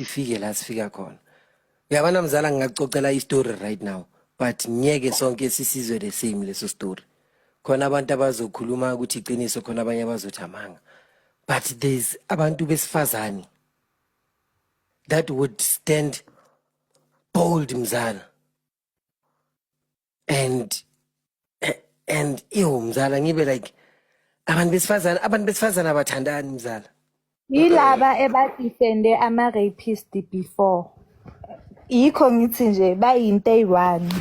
Sifike la sifika khona. Uyabona mzala, ngingakucocela i-story right now, but ngeke sonke sisizwe the same leso story. Khona abantu abazokhuluma ukuthi iqiniso, khona abanye abazothi amanga, but there's abantu besifazane that would stand bold, mzala, and ew, mzala, ngibe like abantu besifazane abathandani, mzala. Yilaba ebadefende ama-rapist before. Yikho ngithi nje bayinto eyi-one.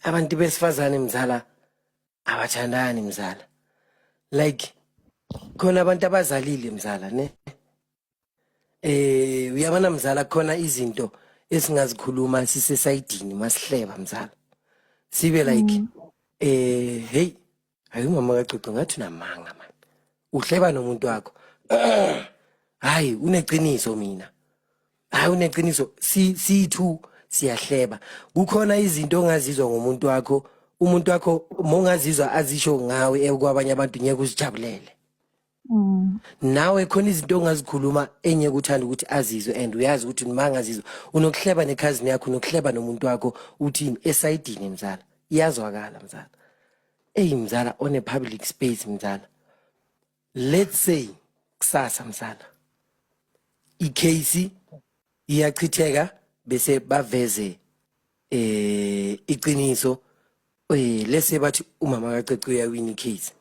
Abantu besifazane, mzala, abathandani, mzala. Like khona abantu abazalile, mzala, ne uyabona, mzala, khona izinto esingazikhuluma sisesayidini masihleba, mzala, sibe like hey, hayi, umama kaCoco ngathi unamanga man, uhleba nomuntu wakho. Hayi, uneqiniso mina, hayi, uneqiniso. Si sithu siyahleba. Kukhona izinto ongazizwa ngomuntu wakho, umuntu wakho mongazizwa azisho ngawe kwabanye abantu, ngeke uzijabulele. Nawe khona izinto ongazikhuluma enye kuthanda ukuthi azizwe, and uyazi ukuthi uma ngazizwa unokuhleba nekhazini yakho, unokuhleba nomuntu wakho, uthini esayidini, mzala, iyazwakala, mzala. Eyi mzala, on a public space, mzala, let's say kusasa, mzala, icase iyachitheka bese baveze iqiniso, lese bathi umama kaCece uyawina icase.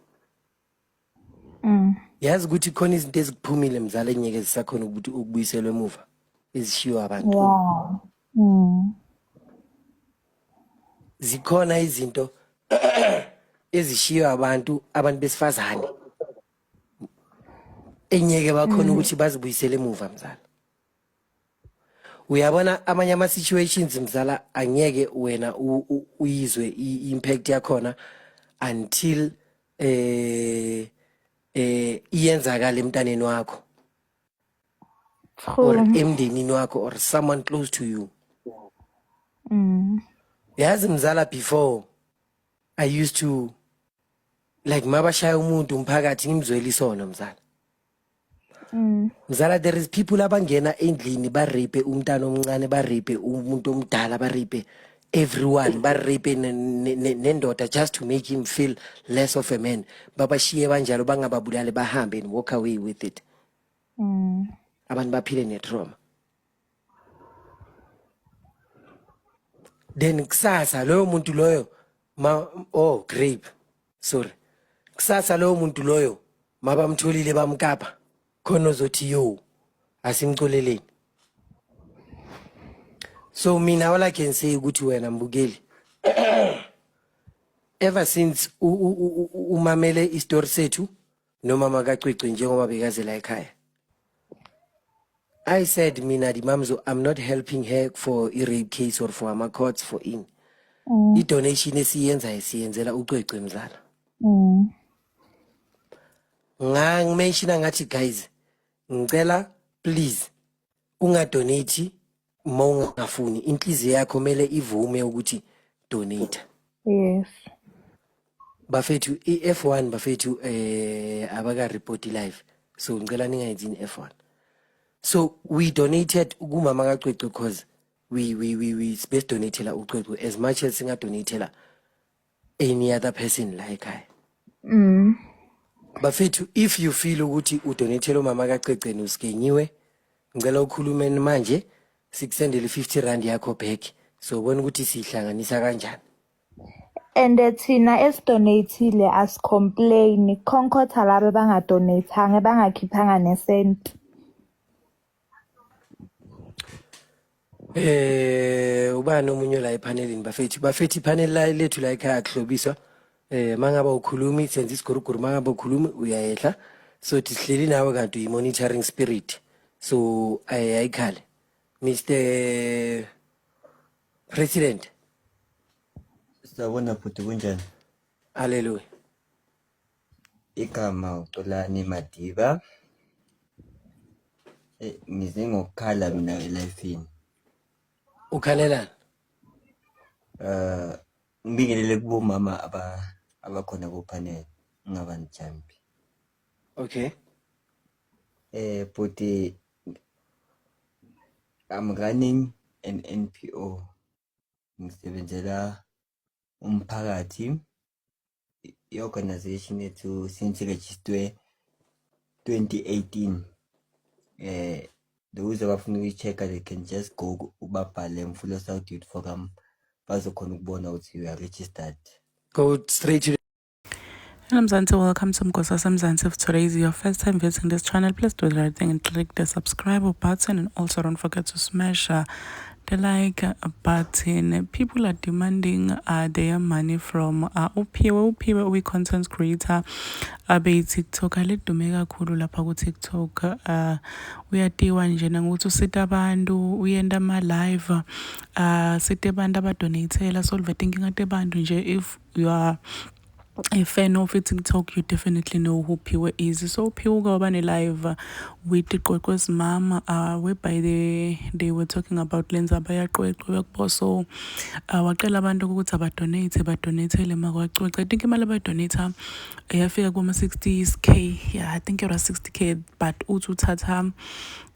Yazi ukuthi khona izinto ezikuphumile, mzala, enyeke zisakhona ukuthi ukubuyiselwa emuva ezishiywa abantu. Zikhona izinto ezishiywa abantu, abantu besifazane, enyeke bakhona ukuthi bazibuyisele emuva, mzala. Uyabona amanye ama situations, mzala, angeke wena uyizwe i-impact yakhona until iyenzakala emntaneni wakho or emndenini wakho or someone close to you. Yazi mzala, before I used to like mabashaya umuntu umphakathi ngimzwela isono, mzala. Mzala, there is people abangena endlini ba-rape umntana omncane, ba-rape umuntu omdala, ba-rape everyone, ba-rape nendoda just to make him feel less of a man. Babashiye banjalo, bangababulali, bahambe and walk away with it. Abantu baphile ne-trauma. Then kusasa loyo muntu loyo ma, oh grape, sorry, kusasa loyo muntu loyo mabamtholile bamkapa khona ozothi, "Yo, asimcoleleni." So mina all I can say ukuthi wena mbukeli, ever since umamele istory sethu nomama kaCwecwe njengoba bekaze la ekhaya, I said mina Dimamzo, I'm not helping her for i-rape case or for ama-courts for in i-donation esiyenzayo siyenzela uCwecwe, mzala. Ngangimentiona ngathi, "Guys, ngicela please ungadonate uma ungafuni, inhliziyo yakho kumele ivume ukuthi donate." Bafethu, i-F1, bafethu, abaka report live, so ngicela ningayenzi i-F1. So we donated kumama kaCwecwe because we besidonatela uCwecwe as much as singadonatela any other person la ekhaya. Bafethu, if you feel ukuthi udonatela umama kaCwecwe nuskenyiwe, ngicela ukhulume manje, sikusendele R50 yakho back, so ubona ukuthi sihlanganisa kanjani. And thina esidonatile asicomplain, khonkotha laba abangadonatanga, bangakhiphanga nesenti. Ubani omunye la epanelini, bafethu? Bafethu, ipanel la lethu la ekhaya kuhlobiswa. Mangaba ukhulumi senza isiguruguru, mangaba ukhulumi uyayehla. So sihleli nawe kanti uyi monitoring spirit. So ayikhale. Mr President. Sawubona bhuti, kunjani? Hallelujah. Igama uXolani Madiba. Ngize ngokukhala mina elifini. Ukhalelana? Ngibingelele kubomama abakhona ku panel, ngingabani jambi. Okay. Bhuti, I'm running an NPO. Ngisebenzela umphakathi. I-organization yethu since registered 2018. Those abafuna ukuyi-check-a, they can just go ubabhale Mfulo South Youth Forum, bazokhona ukubona ukuthi we are registered. Go straight to Hello Mzansi, welcome to Mkosasa Mzansi. If today is your first time visiting this channel, please do the right thing and click the subscribe button, and also don't forget to smash the like button. People are demanding their money from uPhiwe. uPhiwe uyi-content creator abeyi-TikTok ledume kakhulu lapha ku-TikTok. Uyatiwa njena ngokuthi usita abantu, uyenda ama-live, site abantu abadonatela, solve tinkinga tebantu nje. If you are a fan of TikTok, you definitely know who Phiwe is. So Phiwe kwaba ne-live with Qweqwe's mom, whereby they were talking about lenzaba yaQweqwe yakubo. So wacela abantu ukuthi abadonate, badonatele makwaCwecwe. I think imali abayidonate yafika kuma 60K. Yeah, I think it was 60K, but uthi uthatha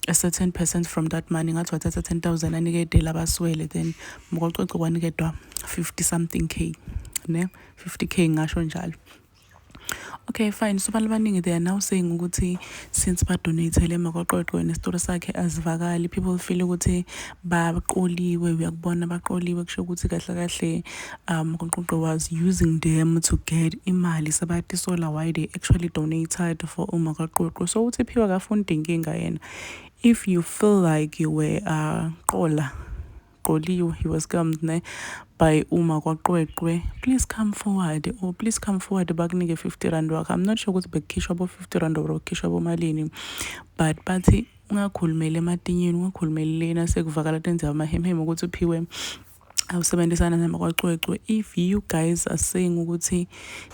a certain percent from that money. Ngathi wathatha 10,000 anikede labaswele, then mkwacwecwe kwanikedwa 50 something K, ne 50K ngasho njalo. Okay, fine. So abantu abaningi, they are now saying ukuthi since badonatele makaqoqwe nesitoro sakhe azivakali, people feel ukuthi baqoliwe. Uyakubona, baqoliwe, kusho ukuthi kahle kahle Qoqo was using them to get imali. Sebatisola why they actually donated for uMakaqoqo. So uthi Phiwe akafuni inkinga yena. If you feel like you were qola qoliwe, he was scammed ne by uma kwaqweqwe, please come forward, or please come forward bakunike R50 wakho. I'm not sure ukuthi bekukhishwa bo R50 or kukhishwa bomalini, but bathi ungakhulumeli ematinyeni, ungakhulumeli lena sekuvakala tenziwa amahemheme ukuthi uphiwe awusebenzisana namakwacwecwe. If you guys are saying ukuthi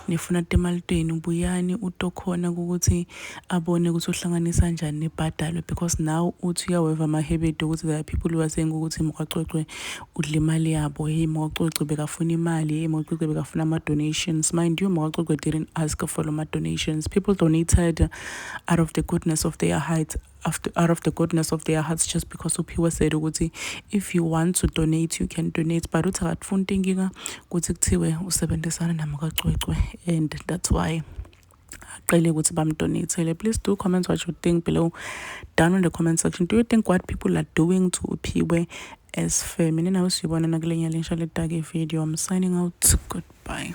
nifuna timali tenu, buyani utokhona ukuthi abone ukuthi uhlanganisa kanjani nibhadalwe, because now uthi uyaweva amahebedi ukuthi there are people who are saying ukuthi Mkwacwecwe udla imali yabo. Hey, Mkwacwecwe bekafuna imali. Hey, Mkwacwecwe bekafuna ama-donations. Mind you, Mkwacwecwe didn't ask for ama-donations. People donated out of the goodness of their hearts, after, out of the goodness of their hearts, just because uPhiwe said ukuthi if you want to donate, you can donate, but uthi akafuni inkinga ukuthi kuthiwe usebenzisana namakacwecwe, and that's why acele ukuthi bamdonatele. Please do comment what you think below down in the comment section. Do you think what people are doing to uPhiwe is fair? Mina nawe siyibona nakulenye lensha letake video. I'm signing out. Goodbye.